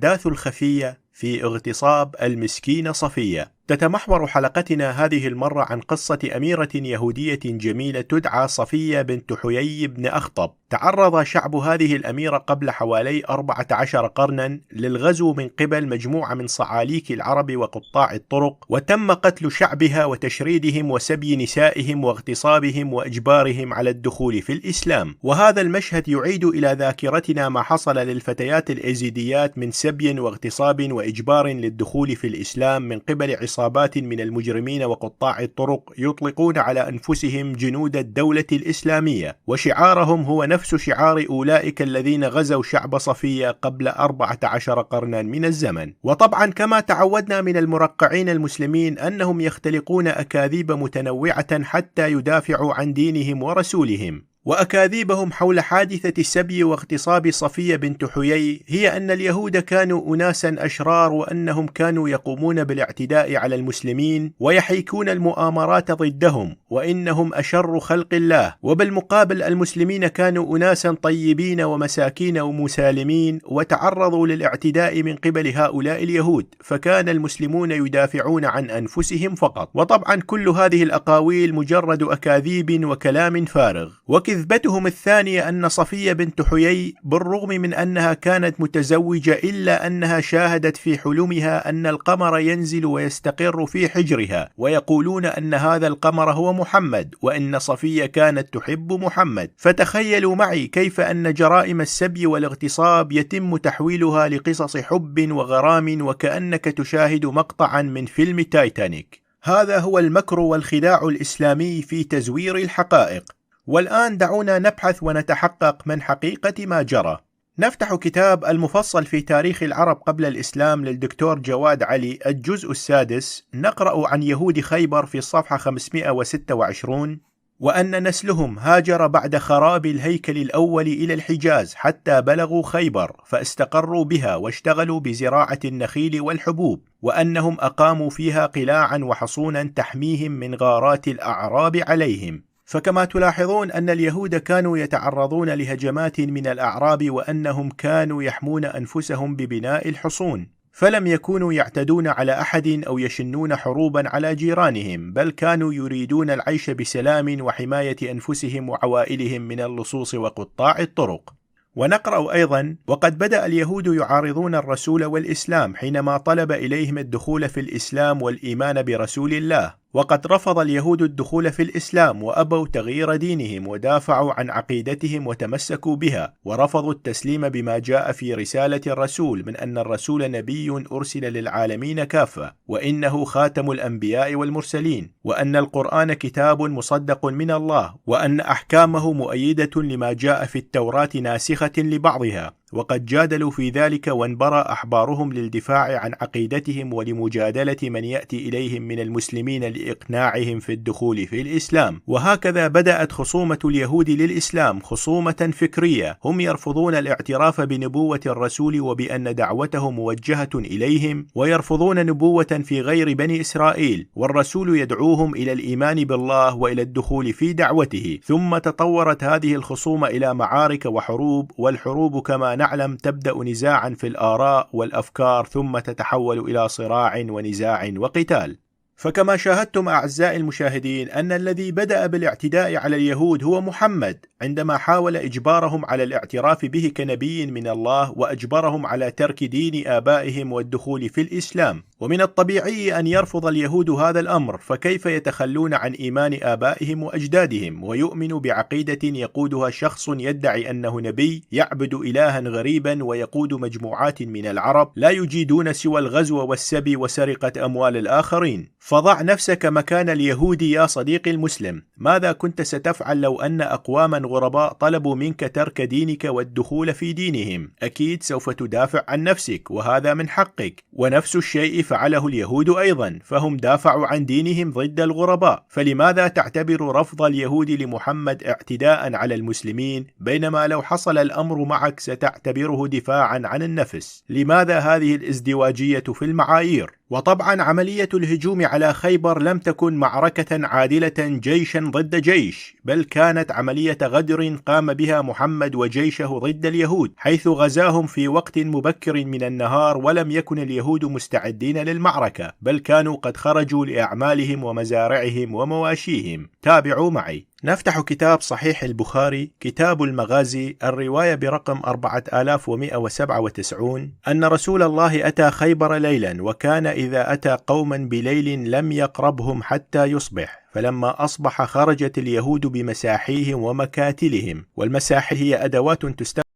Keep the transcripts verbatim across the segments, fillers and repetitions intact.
الأحداث الخفية في اغتصاب المسكينة صفية. تتمحور حلقتنا هذه المرة عن قصة أميرة يهودية جميلة تدعى صفية بنت حيي بن أخطب. تعرض شعب هذه الأميرة قبل حوالي أربعة عشر قرنا للغزو من قبل مجموعة من صعاليك العرب وقطاع الطرق، وتم قتل شعبها وتشريدهم وسبي نسائهم واغتصابهم وإجبارهم على الدخول في الإسلام. وهذا المشهد يعيد إلى ذاكرتنا ما حصل للفتيات الإيزيديات من سبي واغتصاب وإجبار للدخول في الإسلام من قبل عصابات من المجرمين وقطاع الطرق يطلقون على أنفسهم جنود الدولة الإسلامية، وشعارهم هو نفس شعار أولئك الذين غزوا شعب صفية قبل أربعة عشر قرنا من الزمن. وطبعا كما تعودنا من المرقعين المسلمين أنهم يختلقون أكاذيب متنوعة حتى يدافعوا عن دينهم ورسولهم. وأكاذيبهم حول حادثة سبي واغتصاب صفية بنت حيي هي أن اليهود كانوا أناسا أشرار، وأنهم كانوا يقومون بالاعتداء على المسلمين ويحيكون المؤامرات ضدهم، وإنهم أشر خلق الله. وبالمقابل المسلمين كانوا أناسا طيبين ومساكين ومسالمين، وتعرضوا للاعتداء من قبل هؤلاء اليهود، فكان المسلمون يدافعون عن أنفسهم فقط. وطبعا كل هذه الأقاويل مجرد أكاذيب وكلام فارغ. وكذبتهم الثانية أن صفية بنت حيي، بالرغم من أنها كانت متزوجة، إلا أنها شاهدت في حلمها أن القمر ينزل ويستقر في حجرها، ويقولون أن هذا القمر هو محمد، وأن صفية كانت تحب محمد. فتخيلوا معي كيف أن جرائم السبي والاغتصاب يتم تحويلها لقصص حب وغرام، وكأنك تشاهد مقطعا من فيلم تايتانيك. هذا هو المكر والخداع الإسلامي في تزوير الحقائق. والآن دعونا نبحث ونتحقق من حقيقة ما جرى. نفتح كتاب المفصل في تاريخ العرب قبل الإسلام للدكتور جواد علي، الجزء السادس، نقرأ عن يهود خيبر في الصفحة خمسمائة وستة وعشرون: "وأن نسلهم هاجر بعد خراب الهيكل الأول إلى الحجاز حتى بلغوا خيبر، فاستقروا بها واشتغلوا بزراعة النخيل والحبوب، وأنهم أقاموا فيها قلاعا وحصونا تحميهم من غارات الأعراب عليهم". فكما تلاحظون أن اليهود كانوا يتعرضون لهجمات من الأعراب، وأنهم كانوا يحمون أنفسهم ببناء الحصون، فلم يكونوا يعتدون على أحد أو يشنون حروبا على جيرانهم، بل كانوا يريدون العيش بسلام وحماية أنفسهم وعوائلهم من اللصوص وقطاع الطرق. ونقرأ أيضا: "وقد بدأ اليهود يعارضون الرسول والإسلام حينما طلب إليهم الدخول في الإسلام والإيمان برسول الله، وقد رفض اليهود الدخول في الإسلام وأبوا تغيير دينهم، ودافعوا عن عقيدتهم وتمسكوا بها، ورفضوا التسليم بما جاء في رسالة الرسول من أن الرسول نبي أرسل للعالمين كافة، وإنه خاتم الأنبياء والمرسلين، وأن القرآن كتاب مصدق من الله، وأن أحكامه مؤيدة لما جاء في التوراة ناسخة لبعضها". وقد جادلوا في ذلك وانبرى أحبارهم للدفاع عن عقيدتهم ولمجادلة من يأتي إليهم من المسلمين لإقناعهم في الدخول في الإسلام. وهكذا بدأت خصومة اليهود للإسلام، خصومة فكرية. هم يرفضون الاعتراف بنبوة الرسول وبأن دعوته موجهة إليهم، ويرفضون نبوة في غير بني إسرائيل، والرسول يدعوهم إلى الإيمان بالله وإلى الدخول في دعوته. ثم تطورت هذه الخصومة إلى معارك وحروب، والحروب كما نعلم تبدأ نزاعا في الآراء والأفكار، ثم تتحول إلى صراع ونزاع وقتال. فكما شاهدتم أعزائي المشاهدين أن الذي بدأ بالاعتداء على اليهود هو محمد، عندما حاول إجبارهم على الاعتراف به كنبي من الله، وأجبرهم على ترك دين آبائهم والدخول في الإسلام. ومن الطبيعي أن يرفض اليهود هذا الأمر، فكيف يتخلون عن إيمان آبائهم وأجدادهم ويؤمنوا بعقيدة يقودها شخص يدعي أنه نبي يعبد إلها غريبا ويقود مجموعات من العرب لا يجيدون سوى الغزو والسبي وسرقة أموال الآخرين؟ فضع نفسك مكان اليهودي يا صديقي المسلم. ماذا كنت ستفعل لو أن أقواما غرباء طلبوا منك ترك دينك والدخول في دينهم؟ أكيد سوف تدافع عن نفسك، وهذا من حقك. ونفس الشيء فعله اليهود أيضا، فهم دافعوا عن دينهم ضد الغرباء. فلماذا تعتبر رفض اليهود لمحمد اعتداء على المسلمين، بينما لو حصل الأمر معك ستعتبره دفاعا عن النفس؟ لماذا هذه الازدواجية في المعايير؟ وطبعا عملية الهجوم على خيبر لم تكن معركة عادلة جيشا ضد جيش، بل كانت عملية غدر قام بها محمد وجيشه ضد اليهود، حيث غزاهم في وقت مبكر من النهار، ولم يكن اليهود مستعدين للمعركة، بل كانوا قد خرجوا لأعمالهم ومزارعهم ومواشيهم. تابعوا معي. نفتح كتاب صحيح البخاري، كتاب المغازي، الرواية برقم أربعة آلاف ومائة وسبعة وتسعين، أن رسول الله أتى خيبر ليلا، وكان إذا أتى قوما بليل لم يقربهم حتى يصبح، فلما أصبح خرجت اليهود بمساحيهم ومكاتلهم، والمساحي هي أدوات تستخدم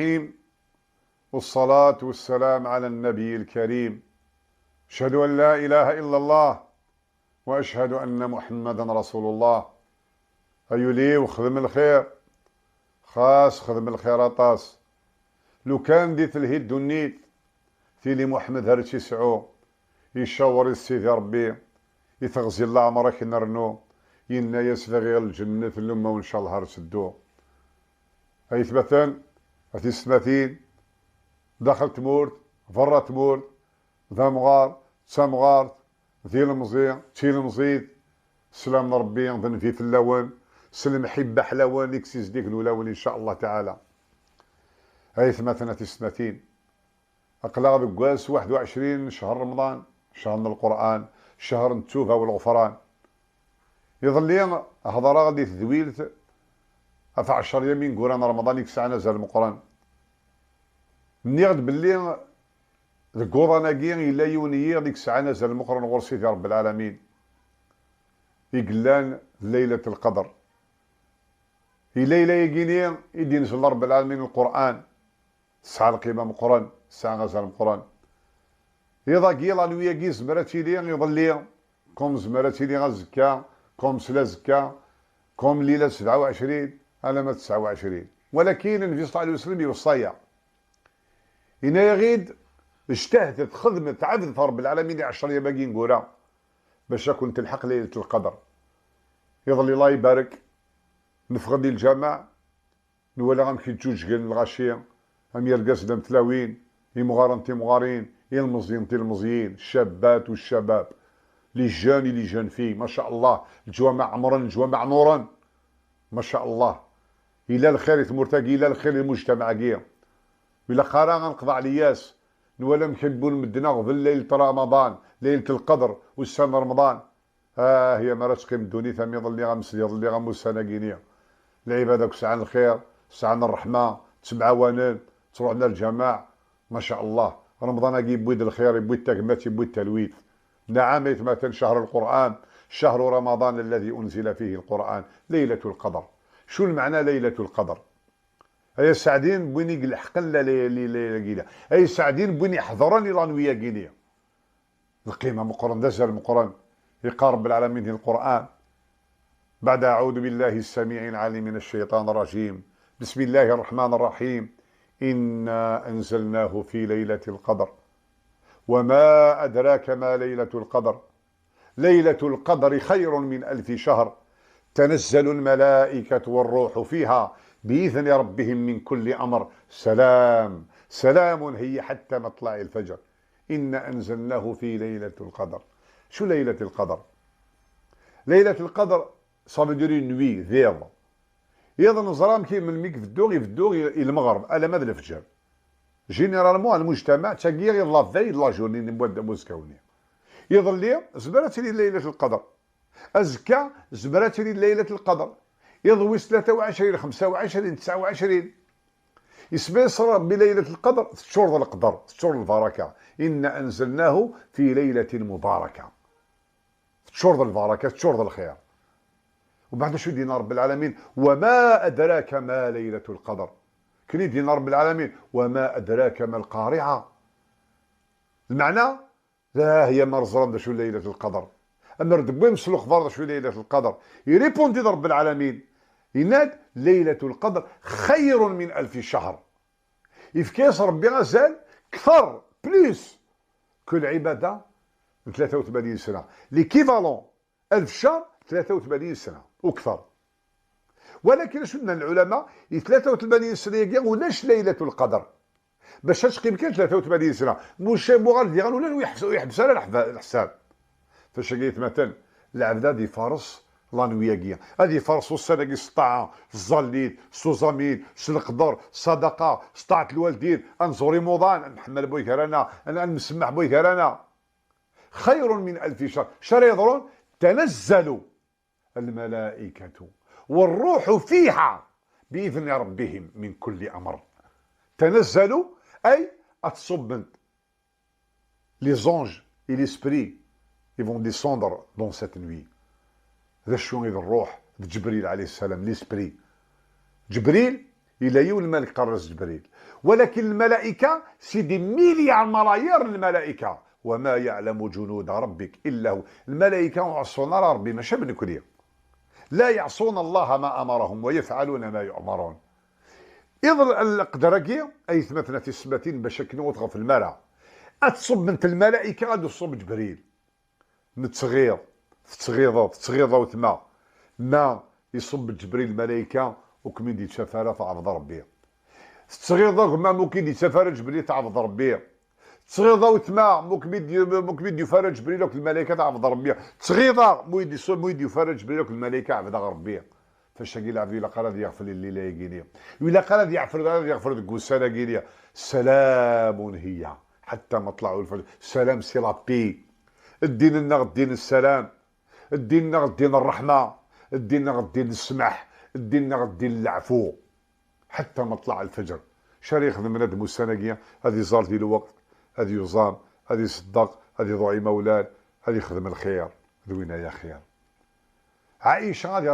الرحيم. والصلاة والسلام على النبي الكريم. أشهد أن لا إله إلا الله وأشهد أن محمدا رسول الله. Ay ul-iw, xdem lxir. Xas xdem lxir aṭas. Lukan di telhi ddunit, tili Muḥemmed ar tt-isɛu, icawer i Sidi Ṛebbi, i teɣzi n leɛmer ad k-nernu, yenna-yas: "Bɣiɣ lǧennet, luma ncallah ar teddu." Aytmaten, a tisetmatin, daxel tmurt, berra tmurt, d amɣar, d tamɣart, d ilemẓi, d tilemẓit, sslam n Ṛebbi d nnbi fell-awen, s lemḥibba ḥlawen i k-sizdigen ulawen, in ca Allah taɛala. Aytmaten, a tisetmatin, aql-aɣ deg wass waḥed u ɛecrin n ccher Remḍan, ccher n Lqur'an, ccher n ttuba u lɣefran. Iḍelli hedṛeɣ di tedwilt ɣef ɛeccer yam ineggura n Remḍan i yesɛan azal meqqren. Nniɣ-d belli deg wuḍan-agi yella yiwen n yiḍ i yesɛan azal meqqren ɣur Sidi Ṛebbi Lɛalamin, i yellan d Laylat Lqadr. I layla-agi-ni i d-inzel Ṛebbi Lɛalamin Lqur'an, tesɛa lqima meqqren, tesɛa azal meqqren. Iḍ-agi, la nuit-agi, tezmer ad tili iḍelli, comme tezmer ad tili azekka, comme slazekka, comme lila sebɛa u ɛecrin alamma d tesɛa u ɛecrin. Walakin Nnbi ṣella Llahu ɛalayhi wa sallam iweṣṣa-yaɣ. Yenna-yaɣ-id: "Ijtahdet, xedmet, ɛebdet Ṛebbi Lɛalamin i ɛeccer yam-agi ineggura, bac ad ken-telḥeq Laylat Lqadr." Iḍelli, Allah ibarek, neffeɣ-d i lǧameɛ, nwala amek i ǧǧuǧgen lɣaci, am yergazen am tlawin, imɣaren timɣarin, ilmeẓyen tilmeẓyin, ccabat u ccabab, les jeunes et les jeunes filles, ma ca Allah, leǧwameɛ ɛemren, leǧwameɛ nuren, ma ca Allah. Yella lxir i tmurt-agi, yella lxir i lmujtamaɛ-agi. Ur ilaq ara ad nqeḍɛen leyyas, nwala amek i wwin medden aɣbel Laylat Ramaḍan, Laylat Lqadr, ussan n Remḍan. Ah ya mi ara teqqim ddunit am iḍelli, am sdiḍelli, am ussan-agi-ni. Lɛibad akk sɛan lxir, sɛan ṛṛeḥma, ttemɛawanen, ttṛuḥun ar lǧameɛ. Ma ca Allah, Remḍan-agi yewwi-d lxir, yewwi-d tagmat, yewwi-d talwit. Nɛam, aytmaten, cehru Lqur'an, cehru Ramaḍan alladhi unzila fihi Lqur'an, Laylatul Qadr. Cu lmeɛna Laylatul Qadr? Ay aseɛdi n win i ileḥqen la, la, la, la, la, ay aseɛdi n win iḥeḍren i la nuit-agi-ni. Lqima meqqren, d azal meqqren. Iqqar Ṛebbi Lɛalamin di Lqur'an, بعد أعوذ بالله السميع العليم من الشيطان الرجيم. بسم الله الرحمن الرحيم. إنا أنزلناه في ليلة القدر. وما أدراك ما ليلة القدر. ليلة القدر خير من ألف شهر. تنزل الملائكة والروح فيها بإذن ربهم من كل أمر. سلام، سلام هي حتى مطلع الفجر. إنا أنزلناه في ليلة القدر. Cu Laylat Lqadr? Laylat Lqadr, ça veut dire une nuit, d iḍ. Iḍ neẓra amek i, melmi i ibeddu, ibeddu i, i lmeɣreb, alamma d lefjer. Généralement, lmujtamaɛ, d tagi i d la veille de la journée n wadda n uzekka-nni. Iḍelli, tezmer ad tili Laylat Lqadr. Azekka, tezmer ad tili Laylat Lqadr. Iḍ wis tlata u ɛecrin, xemsa u ɛecrin, tesɛa u ɛecrin. Isem-is Ṛebbi Laylat Lqadr, teččur d leqder, teččur d lbaraka. إنا أنزلناه في ليلة مباركة. Teččur d lbaraka, teččur d lxir. Umbeɛd acu i d-yenna Ṛebbi Lɛalamin? وما أدراك ما ليلة القدر. Akken i d-yenna Ṛebbi Lɛalamin: وما أدراك ما القارعة. Lmeɛna, ah ya mi ara ẓren d acu Laylat Lqadr. Amer d-wwim s lexbar d acu Laylat Lqadr, irépond-d Ṛebbi Lɛalamin, yenna-d: ليلة القدر خير من ألف شهر. Yefka-yas Ṛebbi azal kter, plus, que lɛibada n tlata u tmanyin sna. L'équivalent, alef ccher, tlata u tmanyin sna, u kter. Walakin acu d-nnan lɛulama, i tlata u tmanyin sna-agi ulac Laylatul Qadr. Bac ad teqqim kan tlata u tmanyin sna. Muca muɣal diɣen ulac ur yeḥbes, ur yeḥbes ara leḥba-, leḥsab. Fac-agi yetmaten, lɛebd ad ifares la nuit-agi. Ad ifares ussan-agi s ṭṭaɛa, s ẓẓallit, s uẓamin, s leqder, s ṣṣadaqa, s ṭṭaɛet lwaldin, ad nẓur imuḍan, ad nḥemmel bu gar-aneɣ, ad, ad nemsemmeḥ bu gar-aneɣ. خير من ألف شهر. Acu ara yeḍrun? تنزل الملائكة والروح فيها بإذن ربهم من كل أمر. تنزل أي ad ṣubben les anges et l'esprit, ils vont descendre dans cette nuit. D acu i d ṛṛuḥ? D Ǧebril alayhi ssalam, l'esprit. Ǧebril, yella yiwen lmalik qqaren-as Ǧebril. Walakin lmalayka, c'est des milliards ملايير n lmalayka. وما يعلم جنود ربك إلا هو. Lmalayka ur ɛeṣṣun ara Ṛebbi, mačči am nekni. لا يعصون الله ما أمرهم ويفعلون ما يؤمرون. Iḍ leqder-agi, ay tmatna tismatin, bac akken ur tɣeflem ara. Ad ṣubbent lmalayka, ad iṣubb Ǧebril. Nettɣiḍ, tettɣiḍeḍ, tettɣiḍ a wetma. Ma iṣubb Ǧebril lmalayka, ur kem-id-yettaf ara, tɛebdeḍ Ṛebbi. Tettɣiḍ a gma, ma ur k-id-yettaf ara Ǧebril, tɛebdeḍ Ṛebbi. Tettɣiḍ a wetma, ma ur kem-id-, ma ur kem-id-yufi ara Ǧebril akked lmalayka, tɛebdeḍ Ṛebbi. Tettɣiḍ a, ma ur id-, ma ur id-yufi ara Ǧebril akked lmalayka, ɛebdeɣ Ṛebbi. Fac-agi lɛebd ilaq ara ad yeɣfel i llila-agi-ni. Ilaq ara ad yeɛfel, ad yeɣfel deg wussan-agi-ni. Salamun hiya ḥatta maṭlaɛ ulfajr. Salam, c'est la paix. Ddin-nneɣ ddin n ssalam. Ddin-nneɣ ddin n ṛṛeḥma. Ddin-nneɣ ddin n ssmaḥ. Ddin-nneɣ ddin n leɛfu. Ḥatta maṭlaɛ lfajr. Acu ara yexdem bnadem ussan-agi? Ad iẓer di lweqt, ad yuẓam, ad iṣeddeq, ad iḍuɛ imawlan, ad yexdem lxir. D winna ay axir. Ɛica ad